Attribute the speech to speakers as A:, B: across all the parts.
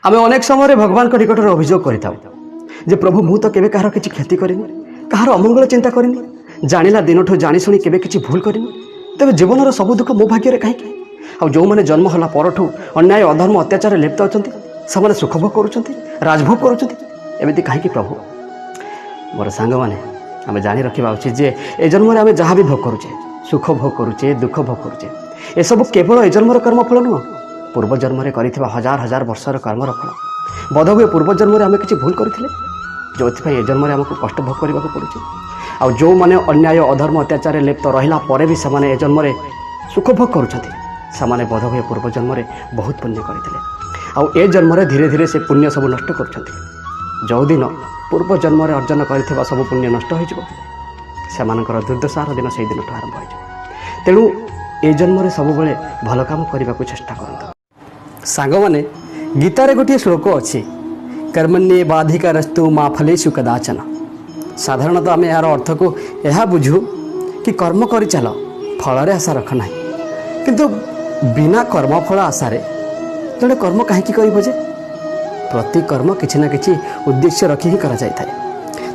A: ଆମେ ଅନେକ ସମୟରେ ଭଗବାନଙ୍କ ନିକଟରେ ଅଭିଯୋଗ କରିଥାଉ ଯେ ପ୍ରଭୁ, ମୁଁ ତ କେବେ କାହାର କିଛି କ୍ଷତି କରିନି, କାହାର ଅମଙ୍ଗଳ ଚିନ୍ତା କରିନି, ଜାଣିଲା ଦିନଠୁ ଜାଣିଶୁଣି କେବେ କିଛି ଭୁଲ କରିନି, ତେବେ ଜୀବନର ସବୁ ଦୁଃଖ ମୋ ଭାଗ୍ୟରେ କାହିଁକି? ଆଉ ଯେଉଁମାନେ ଜନ୍ମ ହେଲା ପରଠୁ ଅନ୍ୟାୟ, ଅଧର୍ମ, ଅତ୍ୟାଚାରରେ ଲିପ୍ତ ଅଛନ୍ତି, ସେମାନେ ସୁଖଭୋଗ କରୁଛନ୍ତି, ରାଜଭୋଗ କରୁଛନ୍ତି, ଏମିତି କାହିଁକି ପ୍ରଭୁ? ମୋର ସାଙ୍ଗମାନେ, ଆମେ ଜାଣି ରଖିବା ଉଚିତ ଯେ ଏ ଜନ୍ମରେ ଆମେ ଯାହା ବି ଭୋଗ କରୁଛେ, ସୁଖ ଭୋଗ କରୁଛେ, ଦୁଃଖ ଭୋଗ କରୁଛେ, ଏସବୁ କେବଳ ଏ ଜନ୍ମର କର୍ମଫଳ ନୁହଁ, ପୂର୍ବ ଜନ୍ମରେ କରିଥିବା ହଜାର ହଜାର ବର୍ଷର କର୍ମର ଫଳ। ବୋଧହୁଏ ପୂର୍ବ ଜନ୍ମରେ ଆମେ କିଛି ଭୁଲ କରିଥିଲେ, ଯେଉଁଥିପାଇଁ ଏ ଜନ୍ମରେ ଆମକୁ କଷ୍ଟ ଭୋଗ କରିବାକୁ ପଡ଼ୁଛି। ଆଉ ଯେଉଁମାନେ ଅନ୍ୟାୟ, ଅଧର୍ମ, ଅତ୍ୟାଚାରରେ ଲିପ୍ତ ରହିଲା ପରେ ବି ସେମାନେ ଏ ଜନ୍ମରେ ସୁଖ ଭୋଗ କରୁଛନ୍ତି, ସେମାନେ ବୋଧହୁଏ ପୂର୍ବ ଜନ୍ମରେ ବହୁତ ପୁଣ୍ୟ କରିଥିଲେ ଆଉ ଏ ଜନ୍ମରେ ଧୀରେ ଧୀରେ ସେ ପୁଣ୍ୟ ସବୁ ନଷ୍ଟ କରୁଛନ୍ତି। ଯେଉଁଦିନ ପୂର୍ବ ଜନ୍ମରେ ଅର୍ଜନ କରିଥିବା ସବୁ ପୁଣ୍ୟ ନଷ୍ଟ ହୋଇଯିବ, ସେମାନଙ୍କର ଦୁର୍ଦ୍ଦଶାର ଦିନ ସେଇ ଦିନଠୁ ଆରମ୍ଭ ହୋଇଯିବ। ତେଣୁ ଏ ଜନ୍ମରେ ସବୁବେଳେ ଭଲ କାମ କରିବାକୁ ଚେଷ୍ଟା କରନ୍ତୁ। ସାଙ୍ଗମାନେ, ଗୀତାରେ ଗୋଟିଏ ଶ୍ଲୋକ ଅଛି, କର୍ମଣ୍ୟେବାଧିକାରସ୍ତୁ ମା ଫଲେଷୁ କଦାଚନ। ସାଧାରଣତଃ ଆମେ ଏହାର ଅର୍ଥକୁ ଏହା ବୁଝୁ କି କର୍ମ କରିଚାଲ, ଫଳରେ ଆଶା ରଖ ନାହିଁ। କିନ୍ତୁ ବିନା କର୍ମଫଳ ଆଶାରେ ଜଣେ କର୍ମ କାହିଁକି କରିବ ଯେ? ପ୍ରତି କର୍ମ କିଛି ନା କିଛି ଉଦ୍ଦେଶ୍ୟ ରଖି ହିଁ କରାଯାଇଥାଏ।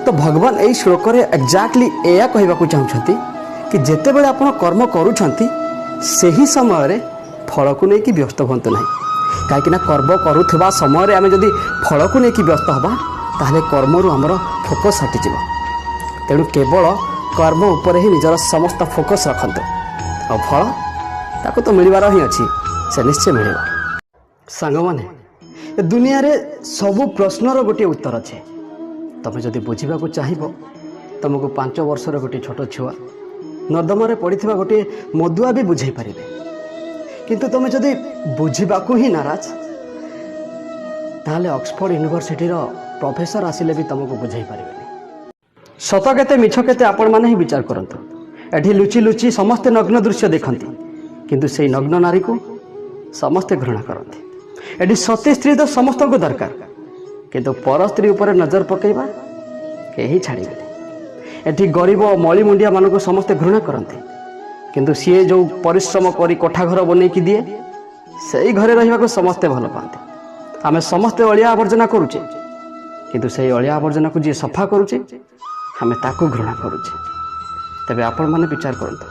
A: ତ ଭଗବାନ ଏଇ ଶ୍ଲୋକରେ ଏକ୍ଜାକ୍ଟଲି ଏଇଆ କହିବାକୁ ଚାହୁଁଛନ୍ତି କି ଯେତେବେଳେ ଆପଣ କର୍ମ କରୁଛନ୍ତି, ସେହି ସମୟରେ ଫଳକୁ ନେଇକି ବ୍ୟସ୍ତ ହୁଅନ୍ତୁ ନାହିଁ। କାହିଁକିନା କର୍ମ କରୁଥିବା ସମୟରେ ଆମେ ଯଦି ଫଳକୁ ନେଇକି ବ୍ୟସ୍ତ ହେବା, ତାହେଲେ କର୍ମରୁ ଆମର ଫୋକସ୍ ହଟିଯିବ। ତେଣୁ କେବଳ କର୍ମ ଉପରେ ହିଁ ନିଜର ସମସ୍ତ ଫୋକସ୍ ରଖନ୍ତୁ, ଆଉ ଫଳ ତାକୁ ତ ମିଳିବାର ହିଁ ଅଛି, ସେ ନିଶ୍ଚୟ ମିଳିବ। ସାଙ୍ଗମାନେ, ଏ ଦୁନିଆରେ ସବୁ ପ୍ରଶ୍ନର ଗୋଟିଏ ଉତ୍ତର ଅଛି। ତମେ ଯଦି ବୁଝିବାକୁ ଚାହିଁବ, ତମକୁ 5 ବର୍ଷର ଗୋଟିଏ ଛୋଟ ଛୁଆ, ନର୍ଦ୍ଦମାରେ ପଡ଼ିଥିବା ଗୋଟିଏ ମଦୁଆ ବି ବୁଝେଇ ପାରିବେ। କିନ୍ତୁ ତମେ ଯଦି ବୁଝିବାକୁ ହିଁ ନାରାଜ, ତାହେଲେ ଅକ୍ସଫୋର୍ଡ ୟୁନିଭର୍ସିଟିର ପ୍ରଫେସର ଆସିଲେ ବି ତମକୁ ବୁଝେଇ ପାରିବେନି। ସତ କେତେ, ମିଛ କେତେ, ଆପଣମାନେ ହିଁ ବିଚାର କରନ୍ତୁ। ଏଠି ଲୁଚି ଲୁଚି ସମସ୍ତେ ନଗ୍ନ ଦୃଶ୍ୟ ଦେଖନ୍ତି, କିନ୍ତୁ ସେଇ ନଗ୍ନ ନାରୀକୁ ସମସ୍ତେ ଘୃଣା କରନ୍ତି। ଏଠି ସତୀ ସ୍ତ୍ରୀ ତ ସମସ୍ତଙ୍କୁ ଦରକାର, କିନ୍ତୁ ପର ସ୍ତ୍ରୀ ଉପରେ ନଜର ପକାଇବା କେହି ଛାଡ଼ିବେନି। ଏଠି ଗରିବ ମଳିମୁଣ୍ଡିଆମାନଙ୍କୁ ସମସ୍ତେ ଘୃଣା କରନ୍ତି, କିନ୍ତୁ ସିଏ ଯେଉଁ ପରିଶ୍ରମ କରି କୋଠା ଘର ବନେଇକି ଦିଏ, ସେଇ ଘରେ ରହିବାକୁ ସମସ୍ତେ ଭଲ ପାଆନ୍ତି। ଆମେ ସମସ୍ତେ ଅଳିଆ ଆବର୍ଜନା କରୁଛେ, କିନ୍ତୁ ସେଇ ଅଳିଆ ଆବର୍ଜନାକୁ ଯିଏ ସଫା କରୁଛେ, ଆମେ ତାକୁ ଘୃଣା କରୁଛେ। ତେବେ ଆପଣମାନେ ବିଚାର କରନ୍ତୁ,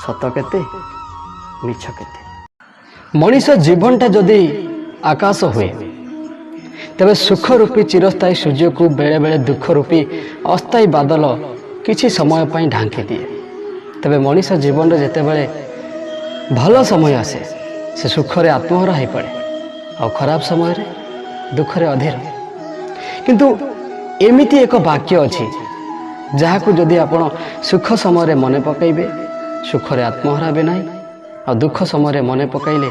A: ସତ କେତେ, ମିଛ କେତେ? ମଣିଷ ଜୀବନଟା ଯଦି ଆକାଶ ହୁଏ, ତେବେ ସୁଖ ରୂପୀ ଚିରସ୍ଥାୟୀ ସୂର୍ଯ୍ୟକୁ ବେଳେବେଳେ ଦୁଃଖ ରୂପୀ ଅସ୍ଥାୟୀ ବାଦଲ କିଛି ସମୟ ପାଇଁ ଢାଙ୍କି ଦିଏ। ତେବେ ମଣିଷ ଜୀବନରେ ଯେତେବେଳେ ଭଲ ସମୟ ଆସେ, ସେ ସୁଖରେ ଆତ୍ମହରା ହୋଇପଡ଼େ ଆଉ ଖରାପ ସମୟରେ ଦୁଃଖରେ ଅଧୀର। କିନ୍ତୁ ଏମିତି ଏକ ବାକ୍ୟ ଅଛି, ଯାହାକୁ ଯଦି ଆପଣ ସୁଖ ସମୟରେ ମନେ ପକାଇବେ, ସୁଖରେ ଆତ୍ମହରା ହେବେ ନାହିଁ ଆଉ ଦୁଃଖ ସମୟରେ ମନେ ପକାଇଲେ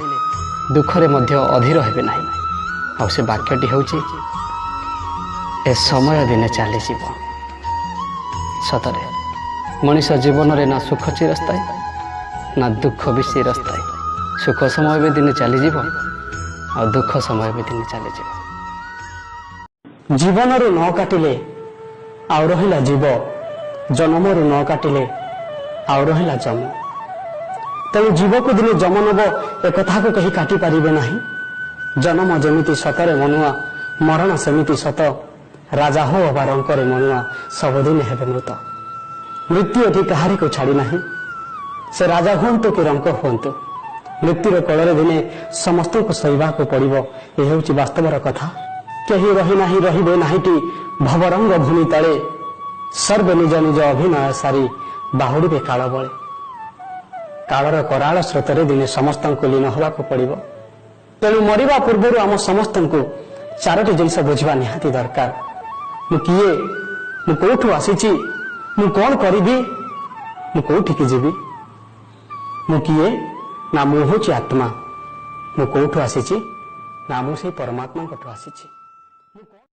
A: ଦୁଃଖରେ ମଧ୍ୟ ଅଧୀର ହେବେ ନାହିଁ। ଆଉ ସେ ବାକ୍ୟଟି ହେଉଛି, ଏ ସମୟ ଦିନେ ଚାଲିଯିବ। ସତରେ ମଣିଷ ଜୀବନରେ ନା ସୁଖ ଚିରସ୍ଥାୟୀ, ନା ଦୁଃଖ ବି ଚିରସ୍ଥାୟୀ। ସୁଖ ସମୟ ବି ଦିନେ ଚାଲିଯିବ ଆଉ ଦୁଃଖ ସମୟ ବି ଦିନେ ଚାଲିଯିବ। ଜୀବନରୁ ନ କାଟିଲେ ଆଉ ରହିଲା ଜୀବ, ଜନମରୁ ନ କାଟିଲେ ଆଉ ରହିଲା ଜମ। ତେଣୁ ଜୀବକୁ ଦିନେ ଜମ ନବ, ଏ କଥାକୁ କେହି କାଟି ପାରିବେ ନାହିଁ। ଜନମ ଯେମିତି ସତରେ ମନୁଆ, ମରଣ ସେମିତି ସତ। ରାଜା ହଉ ଅବା ରଙ୍କରେ ମନୁଆ, ସବୁଦିନ ହେବେ ମୃତ। ମୃତ୍ୟୁ ଏଠି କାହାରିକୁ ଛାଡ଼ି ନାହିଁ, ସେ ରାଜା ହୁଅନ୍ତୁ କି ରଙ୍କ ହୁଅନ୍ତୁ, ମୃତ୍ୟୁର କୋଳରେ ଦିନେ ସମସ୍ତଙ୍କୁ ଶୋଇବାକୁ ପଡ଼ିବ। ଏ ହେଉଛି ବାସ୍ତବର କଥା। କେହି ରହି ନାହିଁ, ରହିବେ ନାହିଁଟି ଭବରଙ୍ଗ ଭୂମି ତଳେ, ସର୍ବେ ନିଜ ନିଜ ଅଭିନୟ ସାରି ବାହୁଡ଼ିବେ କାଳ ବଳେ। କାଳର କରାଳ ସ୍ରୋତରେ ଦିନେ ସମସ୍ତଙ୍କୁ ଲୀନ ହେବାକୁ ପଡ଼ିବ। ତେଣୁ ମରିବା ପୂର୍ବରୁ ଆମ ସମସ୍ତଙ୍କୁ ଚାରୋଟି ଜିନିଷ ବୁଝିବା ନିହାତି ଦରକାର। ମୁଁ କିଏ? ମୁଁ କୋଉଠୁ ଆସିଛି? ମୁଁ କଣ କରିବି? ମୁଁ କୋଉଠିକି ଯିବି? ମୁଁ କିଏ? ନା, ମୁଁ ହେଉଛି ଆତ୍ମା। ମୁଁ କୋଉଠୁ ଆସିଛି? ନା, ମୁଁ ସେଇ ପରମାତ୍ମାଙ୍କଠୁ ଆସିଛି।